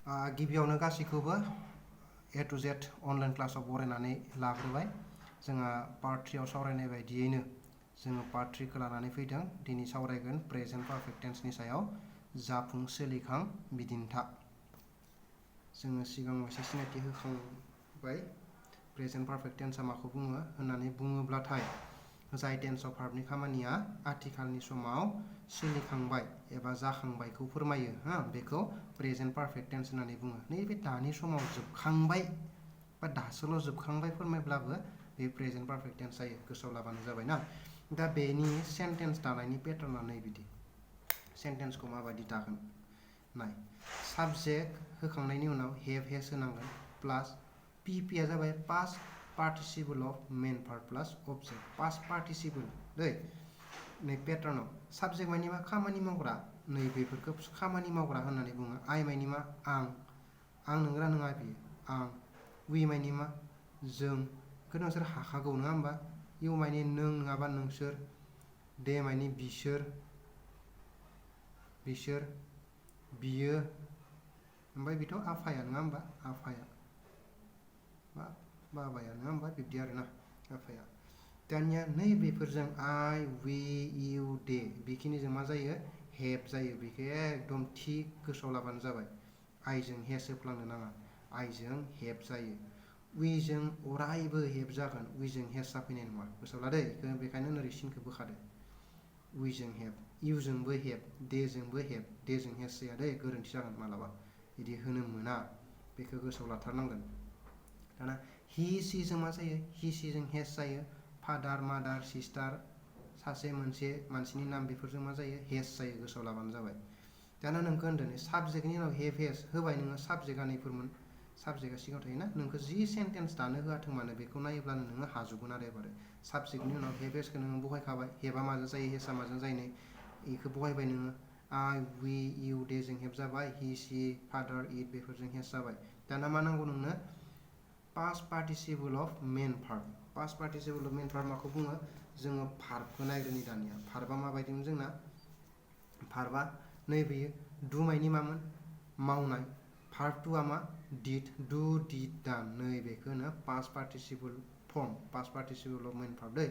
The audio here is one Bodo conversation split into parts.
गिबियावनो गासैखौबो AtoZ अनलाइन क्लासाव बरायनानै लाग्रोबाय। जोंहा पार्ट 3 आव सावरायनाय बायदियैनो जोङो पार्ट 3 खौ लानानै फैदों। दिनै सावरायगोन प्रेजेन्ट पारफेक्ट टेन्सनि सायाव जाफुं सोलिखां बिदिन्था। जोङो सिगां मोनसे सिनायथि होखांबाय। प्रेजेन्ट पारफेक्ट टेन्सआ माखौ बुङो होननानै बुङोब्लाथाय जाय टेन्सआव भार्बनि खामानिया आथिखालनि समाव सोलिखांबाय एबा जाखांबायखौ फोरमायो बेखौ प्रेजेन्ट पारफेक्ट टेन्स होननानै बुङो। नैबे दानि समाव जोबखांबाय बा दासोल' जोबखांबाय फोरमायब्लाबो बे प्रेजेन्ट पारफेक्ट टेन्स जायो। गोसोआव लाबानो जाबाय ना। दा बेनि सेन्टेन्स दानायनि पेटार्नआ नैबिदि। सेन्टेन्सखौ माबायदि दागोन नाय। साबजेक्ट होखांनायनि उनाव हेभ हेज होनांगोन प्लास पिपिआ जाबाय past participle of main verb plus object. Past participle दै नै पेटार्नआव साबजेक्ट मानि मा खामानि मावग्रा नैबेफोरखौ खामानि मावग्रा होननानै बुङो। आइ मानि मा आं नोंगोना नङा बियो आं। वी मानि मा जों बेखौ नोंसोर हाखागौ नङा होमबा। इउ मानि नों नङाबा नोंसोर। दे मानि बिसोर बियो ओमफ्राय बेथ' आफाया नङा होमबा आफाया बा बाबाया नङा होमबा बिब्दि आरोना आफाया। दानिया नैबेफोरजों आइ वी इउ दे बेखिनिजों मा जायो हेभ जायो। बेखौ एकदम थि गोसोआव लाबानो जाबाय। आइजों हेज होफ्लांनो नाङा। आइजों हेभ जायो। वीजों अरायबो हेभ जागोन। वीजों हेज जाफैनाय नङा। गोसोआव लादो बेखौ बेखायनो नोरै सिनखौ बोखादो। वीजों हेभ इउजोंबो हेभ देजोंबो हेभ देजों हेज जाया दै गोरोन्थि जागोन मालाबा बिदि होनो मोना। बेखौ गोसोआव लाथारनांगोन। दाना हि सिजों मा जायो हि सिजों हेज जायो। फादार मादार सिस्टार सासे मोनसे मानसिनि नाम बेफोरजों मा जायो हेज जायो। गोसोआव लाबानो जाबाय। दाना नोंखौ होनदों साबजेक्टनि उनाव हेभ हेज होबाय नोङो साबजेक्टआ नैफोरमोन। साबजेक्टआ सिगाङाव थायोना नोंखौ जि सेन्टेन्स दानो होआथों मानो बेखौ नायोब्लानो नोङो हाजोबगोन आरो एबारो। साबजेक्टनि उनाव हेभ हेजखौ नोङो बहायखाबाय। हेभआ माजों जायो हेजआ माजों जायो नै बेखौ बहायबाय नोङो। आइ वी इउ देजों हेभ जाबाय। हि सि फादार इट बेफोरजों हेज जाबाय। दाना मा नांगौ नोंनो past participle of main verb. Past participle of main verb माखौ बुङो जोङो भार्बखौ नायग्रोनि दानिया। भार्बआ माबायदिमोन जोंना भार्बआ नैबेयो डु माइनि मामोन मावनाय। भार्ब टुआ मा डिड डु डिड डान नैबेखौ होनो past participle form. Past participle of main verb दै।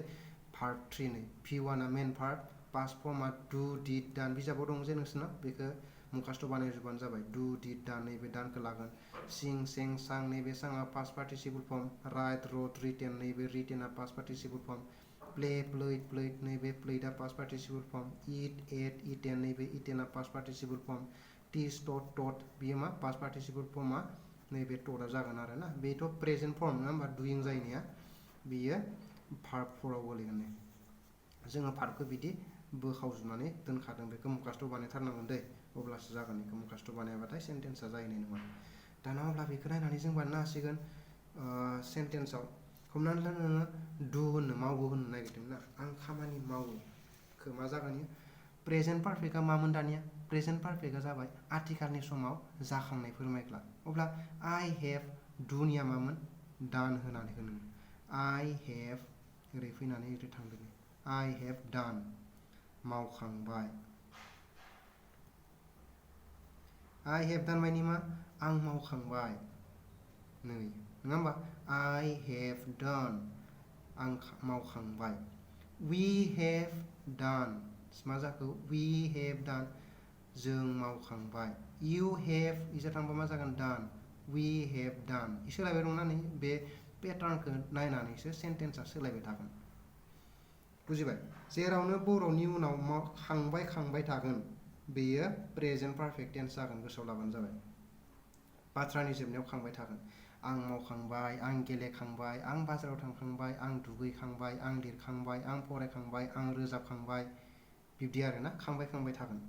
भार्ब 3 नै भि वानआ मेन भार्ब पास्ट फर्मआ डु डिड डान बिजाबाव दं जे नोंसोरनाव बेखौ मुखास्थ' बानायजोबबानो जाबाय। डु डिड डान नैबे डानखौ लागोन। सिं सें सां नैबे साङा past participle form. Write wrote written नैबे रिटेनआ past participle form. Play played played नैबे प्लेडआ past participle form. Eat ate eaten नैबे इटेनआ पास्ट पार्टिसिपल फर्म। टिस टट टट बेयो मा पास्ट पार्टिसिपल फर्मआ नैबे टटआ जागोन आरो ना। बेथ' प्रेजेन्ट फर्म नङा होमबा डुइं जाहैनाया बेयो भार्ब 4 आव गोलैगोन दे। जोङो भार्बखौ बिदि बोखावजोबनानै दोनखादों। बेखौ मुखास्थ' बानायथारनांगोन दै अब्लासो जागोन। बेखौ मुखास्थ' बानायाबाथाय सेन्टेन्सआ जाहैनाय नङा। दाना अब्ला बेखौ नायनानै जों बानायनो हासिगोन सेन्टेन्सआव हमनानै ला नोङो डु होननो मावो होननो नागिरदों ना आं खामानि मावो मा जागोन प्रेजेन्ट पारफेक्टआ मामोन दानिया प्रेजेन्ट पारफेक्टआ जाबाय आथिखालनि समाव जाखांनाय फोरमायग्रा। अब्ला आइ हेभ डुनिया मामोन डान होनानै होनो। आइ हेभ ओरै फैनानै ओरै थांदों। आइ हेभ डान मावखांबाय। आइ हेभ डान मानि मा आं मावखांबाय नै नङा होमबा आइ हेभ डान आं मावखांबाय। वी हेभ डान मा जाखो वी हेभ डान जों मावखांबाय। इउ हेभ इजा थांबा मा जागोन डान वी हेभ डान सोलायबाय दं नानै बे पेटार्नखौ नायनानैसो सेन्टेन्सआ सोलायबाय थागोन। बुजिबाय जेरावनो बर'नि उनाव खांबाय थागोन बेयो प्रेजेन्ट पारफेक्ट टेन्स जागोन। गोसोआव लाबानो जाबाय। बाथ्रानि जोबनायाव खांबाय थागोन। आं मावखांबाय आं गेलेखांबाय आं बाजाराव थांखांबाय आं दुगैखांबाय आं लिरखांबाय आं फरायखांबाय आं रोजाबखांबाय बिब्दि आरोना खांबाय थागोन।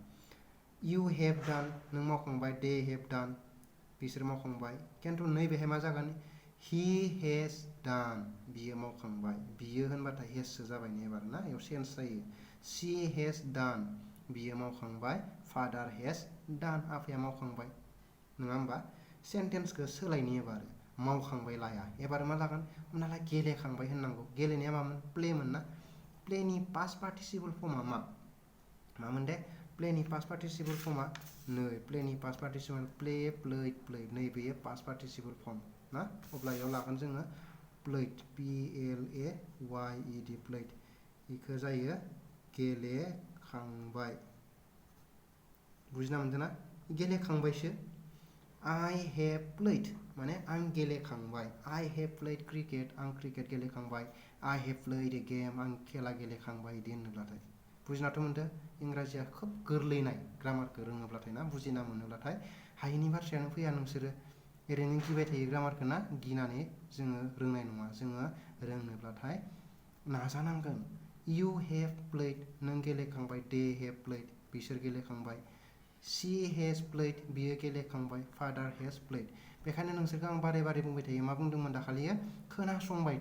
इउ हेभ डान नों मावखांबाय। दे हेभ डान बिसोर मावखांबाय। खिन्थु नैबेहाय मा जागोन हि हेज डान बियो मावखांबाय। बियो होनबाथाय हेजसो जाबाय एबार ना बेयाव चेन्ज जायो। सी हेज डान बियो मावखांबाय। फादार हेज डान आफाया मावखांबाय नङा होमबा। सेन्टेन्सखौ सोलायनि एबार मावखांबाय लाया एबार मा जागोन हमना ला गेलेखांबाय होननांगौ। गेलेनाया मामोन प्लेमोन ना। प्लेनि पास्ट पार्टिसिपल फर्मआ मामोन दे प्लेनि पास्ट पार्टिसिपल फर्मा नै प्लेनि past participle play played played नै बेयो पास्ट पार्टिसिपल फर्म ना अब्ला इयाव लागोन जोङो प्लेड PLAYED प्लेड इखो जायो गेलेखांबाय बुजिना मोनदों ना गेलेखांबायसो I have played माने आं गेलेखांबाय I have played cricket आं cricket गेलेखांबाय I have played a game आं खेला गेलेखांबाय इदि होनोब्लाथाय बुजिनाथ' मोनदों इंराजिया खोब गोरलैनाय ग्रामारखौ रोङोब्लाथाय ना बुजिना मोनोब्लाथाय हायिनि बाथ्रायानो फैया नोंसोरो ओरैनो गिबाय थायो ग्रामारखौ ना गिनानै जोङो रोंनाय नङा जोङो रोंनोब्लाथाय नाजानांगोन You have played नों गेलेखांबाय They have played बिसोर गेलेखांबाय She has played बियो गेलेखांबाय Father has played बेखायनो नोंसोरखौ आं बारे बारे बुंबाय थायो मा बुंदोंमोन दाखालियो खोनासंबाय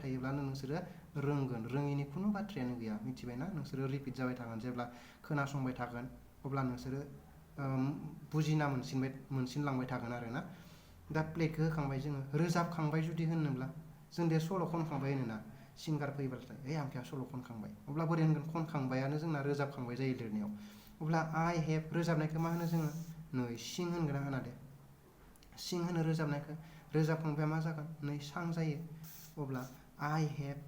थायोब्लानो नोंसोरो रोंगोन रोङिनि खुनु बाथ्रायानो गैया मिथिबायना नोंसोरो रिपिट जाबाय थागोन जेब्ला खोनासंबाय थागोन अब्ला नोंसोरो बुजिना मोनसिनलांबाय थागोन आरोना दा प्लेटखौ होखांबाय जोङो रोजाबखांबाय जुदि होनोब्ला जों दे सल' खनखांबाय होनोना सिंगार फैबाथाय ओइ आमखाया सल' खनखांबाय अब्ला बोरै होनगोन खनखांबायानो जोंना रोजाबखांबाय जायो लिरनायाव अब्ला I have रोजाबनायखौ मा होनो जोङो नै सिं होनगोन आं होना दे सिं होनो रोजाबनायखौ रोजाबखांबाया मा जागोन नै सां जायो अब्ला I have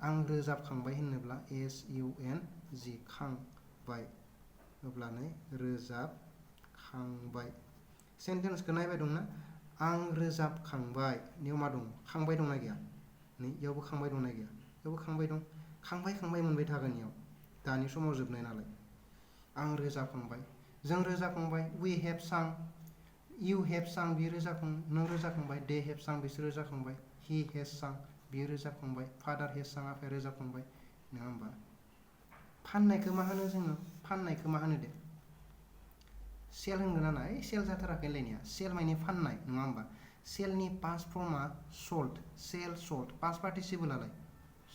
आं रोजाबखांबाय होनोब्ला SUNG खांबाय अब्ला नै रोजाबखांबाय सेन्टेन्सखौ नायबाय दंना आं रोजाबखांबाय नियाव मा दं खांबाय दंना गैया नै इयावबो खांबाय दंना गैया इयावबो खांबाय दं खांबाय मोनबाय थागोन इयाव दानि समाव जोबनाय नालाय आं रोजाबखांबाय जों रोजाबखांबाय We have sung You have sung बियो रोजाबखां नों रोजाबखांबाय They have sung बिसोर रोजाबखांबाय He has sung बियो रोजाबखांबाय Father has sung आफाया रोजाबखांबाय नङा होमबा फाननायखौ मा होनो जोङो फाननायखौ मा होनो दे सेल होनगोन ना सेल जाथाराखै होनलायनाया सेल माने फाननाय नङा होमबा सेलनि पास्ट फर्मा सोल्ड सेल सोल्ड पास्ट पार्टिसिपलालाय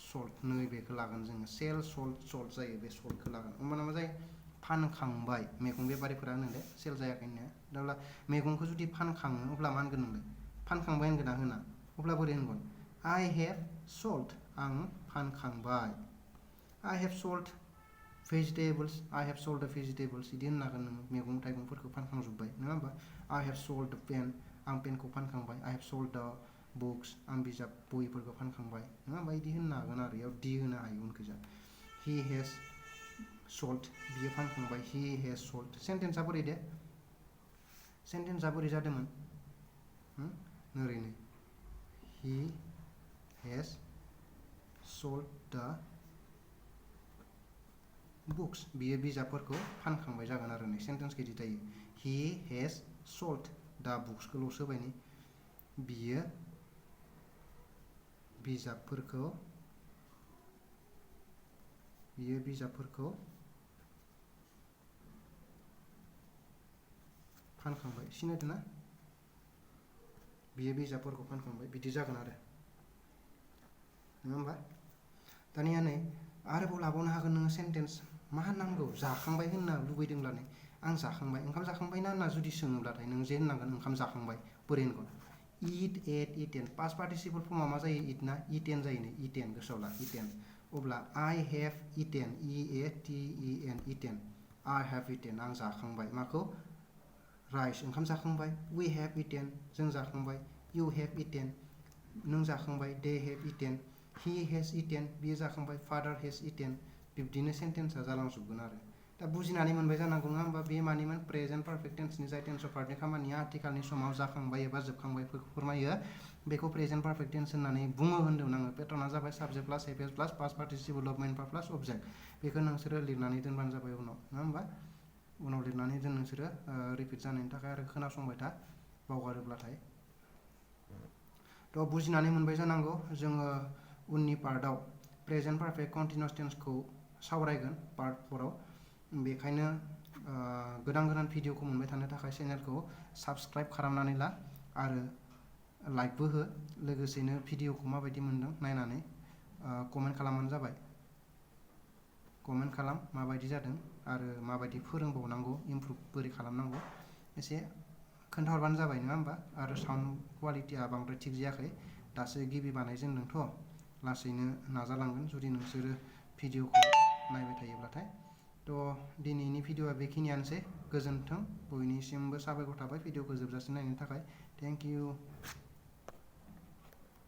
सोल्ड नै बेखौ लागोन जोङो सेल सोल्ड जायो बे सोल्डखौ लागोन होमबाना मा जायो फानखांबाय मैगं बेफारिफोरा होनो दे सेल जायाखै होननाया अब्ला मैगंखौ जुदि फानखाङो अब्ला मा होनगोन नोंलाय फानखांबाय होनगोन ना होना अब्ला बोरै होनगोन I have sold आं फानखांबाय I have sold vegetables I have sold the vegetables इदि होननो हागोन नोङो मैगं थाइगंफोरखौ फानखांजोब्बाय नङा होमबा I have sold the pen आं पेनखौ फानखांबाय I have sold the books आं बिजाब बहिफोरखौ फानखांबाय नङा होमबा इदि होननो हागोन आरो इयाव दि होनो हायो उनखैजा He has sold बियो फानखांबाय He has sold सेन्टेन्सआ बोरै दे सेन्टेन्सआ बोरै जादोंमोन ओरैनो He has sold the books बियो बिजाबफोरखौ फानखांबाय जागोन आरो नै सेन्टेन्सखौ इदि थायो He has sold the booksखौल' सोबाय नै बियो बिजाबफोरखौ फानखांबाय सिनायदों ना बियो बिजाबफोरखौ फानखांबाय बिदि जागोन आरो नङा होमबा दानिया नै आरोबाव लाबावनो हागोन नोङो सेन्टेन्स मा नांगौ जाखांबाय होनना लुबैदोंब्ला नै आं जाखांबाय ओंखाम जाखांबाय ना होनना जुदि सोङोब्लाथाय नों जे होननांगोन ओंखाम जाखांबाय बोरै होनगोन eat ate eaten past participle फर्मा मा जायो eat ना eaten जायो नै eaten गोसोआव ला eaten अब्ला I have eaten EATEN eaten I have eaten आं जाखांबाय माखौ राइस ओंखाम जाखांबाय We have eaten जों जाखांबाय You have eaten नों जाखांबाय They have eaten He has eaten बियो जाखांबाय Father has eaten बिब्दिनो सेन्टेन्सआ जालांजोबगोन आरो दा बुजिनानै मोनबाय जानांगौ नङा होमबा बे मानिमोन प्रेजेन्ट पारफेक्ट टेन्सनि जाय टेन्स अफ पार्टनि खामानिया आथिखालनि समाव जाखांबाय एबा जोबखांबायफोरखौ फोरमायो बेखौ प्रेजेन्ट पारफेक्ट टेन्स होननानै बुङो होनदोंमोन आङो पेटार्नआ जाबाय subject plus FS plus past participle of main part plus object बेखौ नोंसोरो लिरनानै दोनबानो जाबाय उनाव नङा होमबा उनाव लिरनानै दोन नोंसोरो रिपिट जानायनि थाखाय आरो खोनासंबाय था बावगारोब्लाथाय थ' बुजिनानै मोनबाय जानांगौ जोङो उननि पार्टआव प्रेजेन्ट पारफेक्ट कन्टिनिउस टेन्सखौ सावरायगोन पार्ट 4आव बेखायनो गोदान भिडिअखौ मोनबाय थानो थाखाय चेनेलखौ साबस्क्राइब खालामनानै ला आरो लाइकबो हो लोगोसेनो भिडिअखौ माबायदि मोनदों नायनानै कमेन्ट खालामबानो जाबाय कमेन्ट खालाम माबायदि जादों आरो माबायदि फोरोंबावनांगौ इमप्रुभ बोरै खालामनांगौ एसे खोन्थाहरबानो जाबाय नङा होमबा आरो साउन्ड क्वालिटिया बांद्राय थिग जायाखै दासो गिबि बानायजेनदोंथ' लासैनो नाजालांगोन जुदि नोंसोरो भिडिअखौ नायबाय थायोब्लाथाय थ' दिनैनि भिडिअआ बेखिनियानोसै। गोजोन्थों। बयनिसिमबो साबायखर थाबाय भिडिअखौ जोबजासिम नायनायनि थाखाय। Thank you.